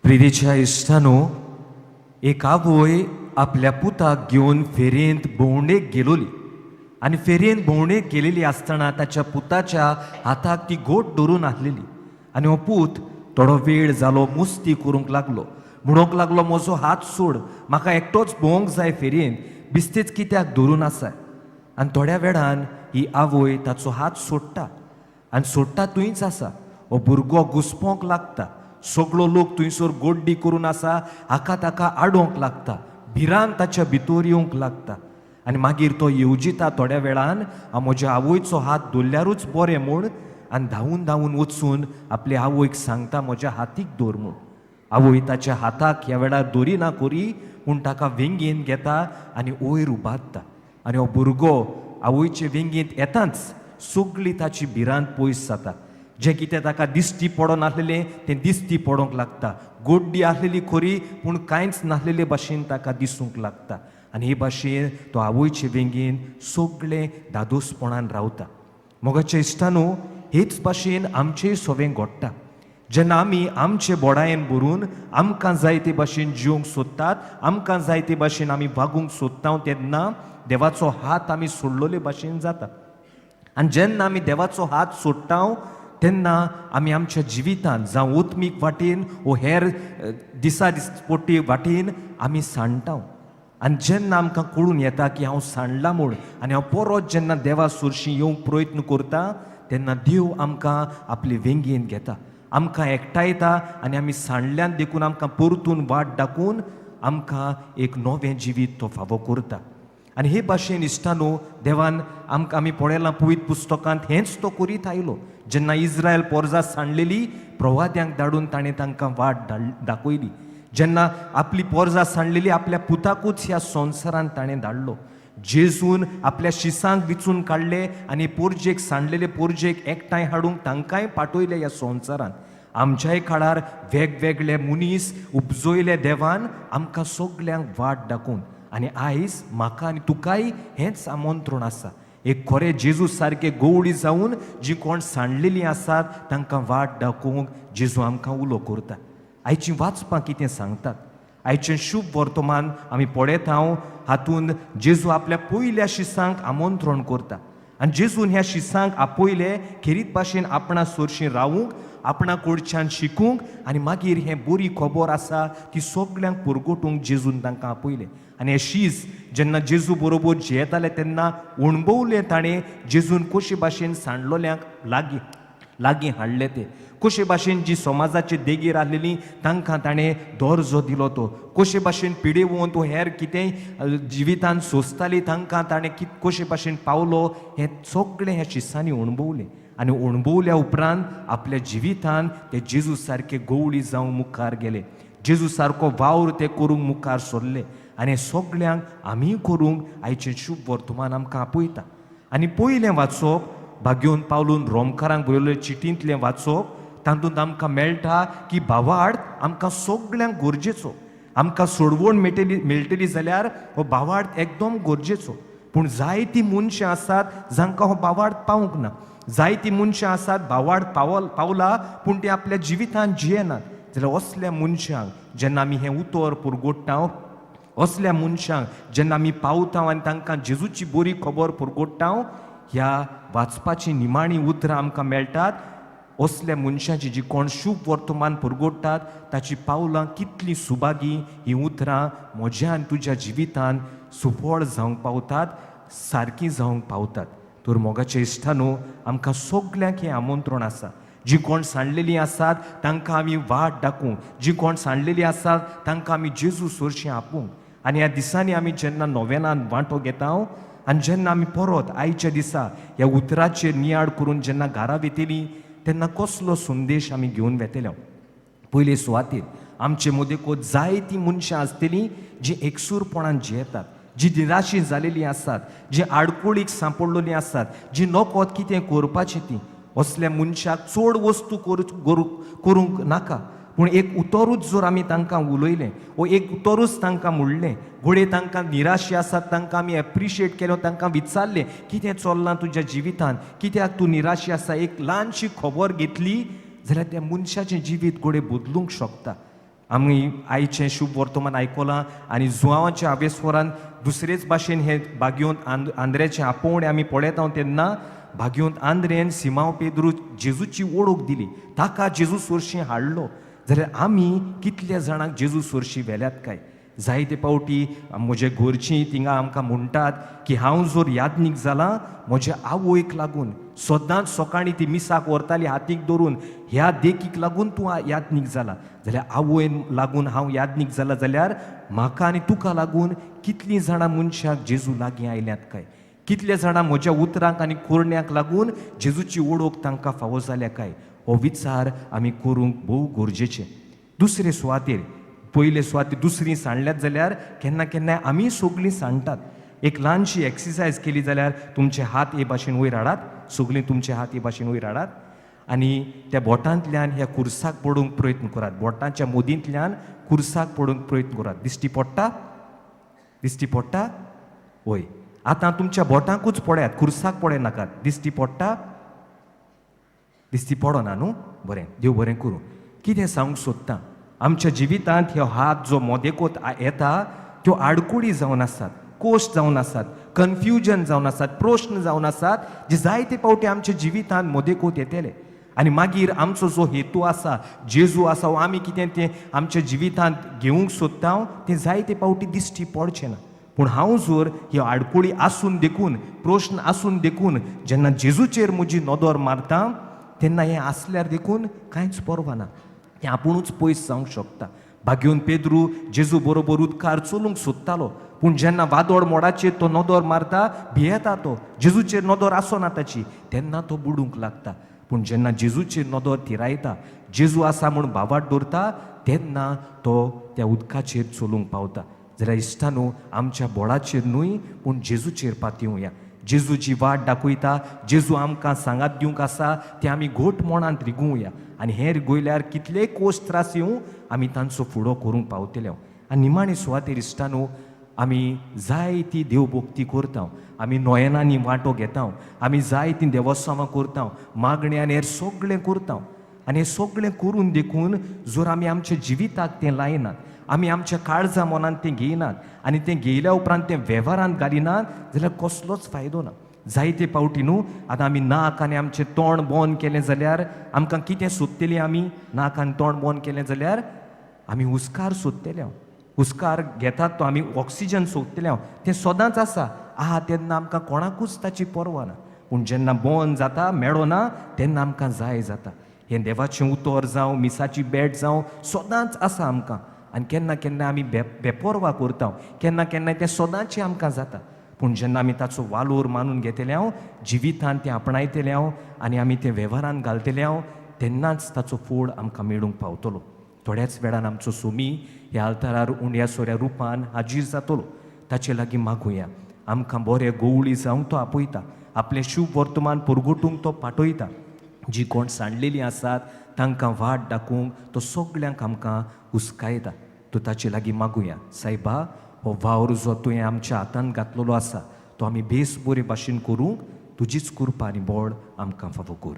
प्रितीच्या इश्टानो, एक आवय आपल्या पुताक घेवन फेरयेंत भोंवडेक गेलोली आनी फेरयेंत भोंवडेक गेलेली आसतना ताच्या पुताच्या हाताक ती घट धरून आसलेली आनी हो पूत थोडो वेळ जालो मुस्ती करूंक लागलो. म्हणूंक लागलो, म्हजो हात सोड, म्हाका एकटोच भोंवंक जाय फेरयेंत, बिस्तीच कित्याक धरून आसा? आनी थोड्या वेळान ही आवय ताचो हात सोडटा आनी सोडटा थंयच आसा हो भुरगो घुसपोंक लागता. सगळो लोक थंयसर गोड्डी करून आसा, हाका ताका आडोवंक लागता, भिरांत ताच्या भितर येवंक लागता. आनी मागीर तो येवजिता थोड्या वेळान, हांव म्हज्या आवयचो हात धरल्यारूच बरें म्हूण. आनी धांवून धांवून वचून आपले आवयक सांगता, म्हज्या हातीक धर म्हूण. आवय ताच्या हाताक ह्या वेळार धरिना कोरी, पूण ताका वेंगेंत घेता आनी वयर उबारता. आनी हो भुरगो आवयचे वेंगेंत येताच सगळी ताची भिरांत पयस जाता. जें कितें ताका दिश्टी पडनासलेलें तें दिश्टी पडोंक लागता. गोड्डी आसलेली खरी, पूण कांयच नासलेले भाशेन ताका दिसूंक लागता. आनी हे भाशेन तो आवयचे वेंगेन सगळें दादोसपणान रावता. मोगाच्या इश्टानो, हेच भाशेन आमचेय सवें घडटा. जेन्ना आमी आमचे बोडायेन भरून आमकां जाय ते भाशेन जिवंक सोदतात, आमकां जाय ते भाशेन आमी वागूंक सोदता, तेन्ना देवाचो हात आमी सोडलोले भाशेन जाता. आनी जेन्ना आमी देवाचो हात सोडटा, तेन्ना आमी आमच्या जिवितांत, जावं आत्मीक वाटेन वो हेर दिसा दिसपट्टी वाटेन, आमी सांडटा. आनी जेन्ना आमकां कळून येता की हांव सांडलां म्हूण आनी हांव परत जेन्ना देवा सुरशी येवंक प्रयत्न करता, तेन्ना देव आमकां आपले वेंगेंत घेता, आमकां एकठांयता आनी आमी सांडल्यान देखून आमकां परतून वाट दाखोवन आमकां एक नवें जिवीत तो फावो करता. आनी हे भाशेन इश्टानो, देवान आमकां, आमी पळयलां पवित्र पुस्तकांत, हेंच तो करीत आयलो. जेन्ना इस्रायल पोरजा सांडलेली, प्रवाद्यांक धाडून ताणें तांकां वाट दाखयली. जेन्ना आपली पोरजा सांडलेली, आपल्या पुताकूच ह्या संवसारांत ताणें धाडलो. जेजून आपल्या शिसांक विचून काडले आनी पोरजेक, सांडलेले पोरजेक एकठांय हाडूंक तांकांय पाठयले ह्या संवसारांत. आमच्याय काळार वेगवेगळे मनीस उपजयले देवान आमकां सगल्यांक वाट दाखोवन. आनी आयज म्हाका आनी तुकाय हेंच आमंत्रण आसा, एक खरें जेजू सारके गोवळी जावन जी कोण सांडलेलीं आसात तांकां वाट दाखोवंक जेजू आमकां उलो करता. आयचीं वाचपां कितें सांगतात? आयचें शुभ वर्तमान आमी पळयता, हातूंत जेजू आपल्या पयल्या शिसांक आमंत्रण करता. आनी जेजून ह्या शिसांक आपयले खेरीत भाशेन आपणा सोरशीं रावूंक, आपणा कडच्यान शिकूंक आनी मागीर हें बरी खबर आसा ती सगल्यांक पुरगोटूंक जेजून तांकां आपयलें. आनी हे शीस जेन्ना जेजू बरोबर जियेताले, तेन्ना अणभवलें ताणें जेजून कशे भाशेन सांडलोल्यांक लागीं लागीं हाडले ते, कशे भाशेन जी समाजाचे देगेर आसलेली तांकां ताणें दर्जो दिलो तो, कशे भाशेन पिडेवन तो हेर कितेंय जिवितान सोंसताली तांकां ताणें कशे भाशेन पावलो, हें सगळें ह्या शिसांनी अणभवलें. आनी अणभवल्या उपरांत आपल्या जिवितान ते जेजू सारके गोवळी जावंक मुखार गेले, जेजू सारको वावर ते करूंक मुखार सरले. आनी हें सगल्यांक आमीय करूंक आयचें शुभ वर्तमान आमकां आपयता. आनी पयलें वाचप, भाग्योवन पावलून रोमकारांक बरयल्ले चिटींतलें वाचप, तातूंत आमकां मेळटा की भावार्थ आमकां सगल्यांक गरजेचो. आमकां सोडवण मेळटली मेळटली जाल्यार हो भावार्थ एकदम गरजेचो. पूण जायतीं मनशां आसात जांकां हो भावार्थ पावूंक ना. जायतीं मनशां आसात भावार्थ पावला, पूण ते आपल्या जिवितांत जियेनात. जाल्यार असल्या मनशांक जेन्ना आमी हें उतर पुरगोडटा, असल्या मनशांक जेन्ना आमी पावता आनी तांकां जेजूची बरी खबर पुरगोडटा, ह्या वाचपाची निमाणी उतरां आमकां मेळटात. असल्या मनशाची जी कोण शुभ वर्तमान पुरगोडटात ताची पावलां कितलीं सुभागी, हीं उतरां म्हज्या आनी तुज्या जिवितान सुफळ जावंक पावतात, सारकीं जावंक पावतात. तर मोगाच्या इश्टानो, आमकां सगल्यांक हें आमंत्रण आसा. जी कोण सांडलेलीं आसात तांकां आमी वाट दाखोवंक, जी कोण सांडलेलीं आसात तांकां आमी जेजू सोरशीं आपोवंक. आनी ह्या दिसांनी आमी जेन्ना नोवेनान वांटो घेता आनी जेन्ना आमी परत आयच्या दिसा ह्या उतराचेर नियाळ करून जेन्ना घरा वेतली, तेन्ना कसलो संदेश आमी घेवन वेतले? पयले सुवातेर आमचे मदें जायतीं मनशां आसतलीं जीं एकसूरपणान जियेतात, जी निराशी जालेलीं आसात, जी आडकुळीक सांपडलेलीं आसात, जी नकोत कितें करपाचें ती. असल्या मनशाक चड वस्तू करूंक नाका, पूण एक उतरूच जर आमी तांकां उलयलें वो एक उतरूच तांकां म्हणलें, घडये तांकां निराशी आसात तांकां आमी एप्रिशिएट केलें, तांकां विचारलें कितें चल्लां तुज्या जिवितांत, कित्याक तूं निराशी आसा, एक ल्हानशी खबर घेतली जाल्यार त्या मनशाचें जिवीत घडये बदलूंक शकता. आमी आयचें शुभ वर्तमान आयकलां आनी जुवांवाच्या आवेस्वरान दुसरेच भाशेन हें बागयोंत आंद्र्याचें आपोवणें आमी पळयता तेन्ना भाग्योंत आंद्रेन सिमांव पेद्रू जेजूची वळख दिली, ताका जेजू सोरशी हाडलो. जाल्यार आमी कितल्या जाणांक जेजू सोरशी व्हेल्यात काय? जायते पावटी म्हजे घरचीं थिंगा आमकां म्हणटात की हांव जर यादनीक जालां म्हज्या आवयक लागून, सदांच सकाळीं ती मिसाक व्हरताली हातीक धरून, ह्या देखीक लागून तूं यादनीक जाला. जाल्यार आवयन लागून हांव यादनीक जाला जाल्यार म्हाका आनी तुका लागून कितलीं जाणां मनशाक जेजू लागीं आयल्यात काय? कितले जाणां म्हज्या उतरांक आनी कोरण्याक लागून जेजूची वळख तांकां फावो जाल्या काय? हो विचार आमी करूंक भोव गरजेचें. दुसरे सुवातेर पयले सुवातेर दुसरी सांडल्यात जाल्यार केन्ना केन्नाय आमी सगळीं सांडटात. एक ल्हानशी एक्सरसायज केली जाल्यार तुमचे हात हे भाशेन वयर हाडात, सगळीं तुमचे हात हे भाशेन वयर हाडात आनी त्या बोटांतल्यान ह्या कुर्साक पडूंक प्रयत्न करात, बोटांच्या मोदींतल्यान कुर्साक पडूंक प्रयत्न करात. दिश्टी पडटा? दिश्टी पडटा? वय. आतां तुमच्या बोटांकूच पळयात, कुर्साक पळय नाकात. दिश्टी पडटा? दिश्टी पडना न्हू? बरें, देव बरें करूं. कितें सांगूंक सोदता, आमच्या जिवितांत ह्यो हात जो मोदेकोत येता त्यो आडकुडी जावन आसात, कोश जावन आसात, कन्फ्युजन जावन आसात, प्रश्न जावन आसात जे जायते पावटी आमच्या जिवितांत मोदेकोत येतले. आनी मागीर आमचो जो हेतू आसा, जेजू आसा, वो आमी कितें तें आमच्या जिवितांत घेवंक सोदता तें जायते पावटी दिश्टी पडचें ना. पूण हांव जर ह्यो आडकुळी आसून देखून, प्रश्न आसून देखून जेन्ना जेजूचेर म्हजी नदर मारता तेन्ना हें आसल्यार देखून कांयच पर्वा ना, तें आपुणूच पयस जावंक शकता. भाग्योन पेद्रू जेजू बरोबर उदकार चलूंक सोदतालो, पूण जेन्ना वादोळ मोडाचेर तो नदर मारता भियेता, तो जेजूचेर नदर आसना ताची, तेन्ना तो बुडूंक लागता. पूण जेन्ना जेजूचेर नदर थिरायता, जेजू आसा म्हूण भावाट दवरता, तेन्ना तो त्या उदकाचेर चलूंक पावता. जाल्यार इश्टानू, आमच्या बोळाचेर न्हय पूण जेजूचेर पातयेवया. जेजू जी वाट दाखयता, जेजू आमकां सांगात दिवंक आसा तें आमी घोट मनांत रिगोवया. आनी हें रिगोयल्यार कितलेय कोश त्रास येवं आमी तांचो फुडो करूंक पावतले. आनी निमाणे सुवातेर इश्टानू, आमी जायती देवभक्ती करता, आमी नोयनांनी वांटो घेता, आमी जायतीं देवस्वामां करता, मागणें आनी हेर सगळें करता. आनी हें सगळें करून देखून जर आमी आमच्या जिविताक तें लायनात, आमी आमच्या काळजा मनांत तें घेयनात आनी तें घेयल्या उपरांत तें वेव्हारांत घालिनात जाल्यार कसलोच फायदो ना. जायते पावटी न्हू आतां आमी नाक आनी आमचें तोंड बंद केलें जाल्यार आमकां कितें सोदतलीं आमी? नाक आनी तोंड बंद केलें जाल्यार आमी हुस्कार सोदतले. हांव हुस्कार घेतात तो आमी ऑक्सिजन सोदतले. हांव तें सदांच आसा आहा तेन्ना आमकां कोणाकूच ताची पर्वा ना, पूण जेन्ना बंद जाता, मेळना, तेन्ना आमकां जाय जाता. हें देवाचें उतर जावं, मिसाची भेट जावं, सदांच आसा आमकां. आनी केन्ना केन्ना आमी बेपर्वा करता, केन्ना केन्ना तें सदांचें आमकां जाता. पूण जेन्ना आमी ताचो वालोर मानून घेतले हांव, जिवितांत तें आपणायतले हांव आनी आमी तें वेव्हारांत घालतले हांव, तेन्नाच ताचो फोड आमकां मेळूंक पावतलो. थोड्याच वेळान आमचो सोमी ह्या आल्तारार उंड्या सोऱ्या रुपान हाजीर जातलो. ताचे लागीं मागुया, आमकां बरें गोवळी जावंक तो आपयता, आपलें शुभ वर्तमान परगटूंक तो पाठयता. जी कोण सांडलेलीं आसात तांकां वाट दाखोवंक तो सगल्यांक आमकां हुस्कायता. तूं ताचे लागीं मागुया, सायबा, हो वावर जो तुवें आमच्या हातांत घातलेलो आसा तो आमी बेस बरे भाशेन करूंक तुजीच कृपा आनी बळ आमकां फावो कर.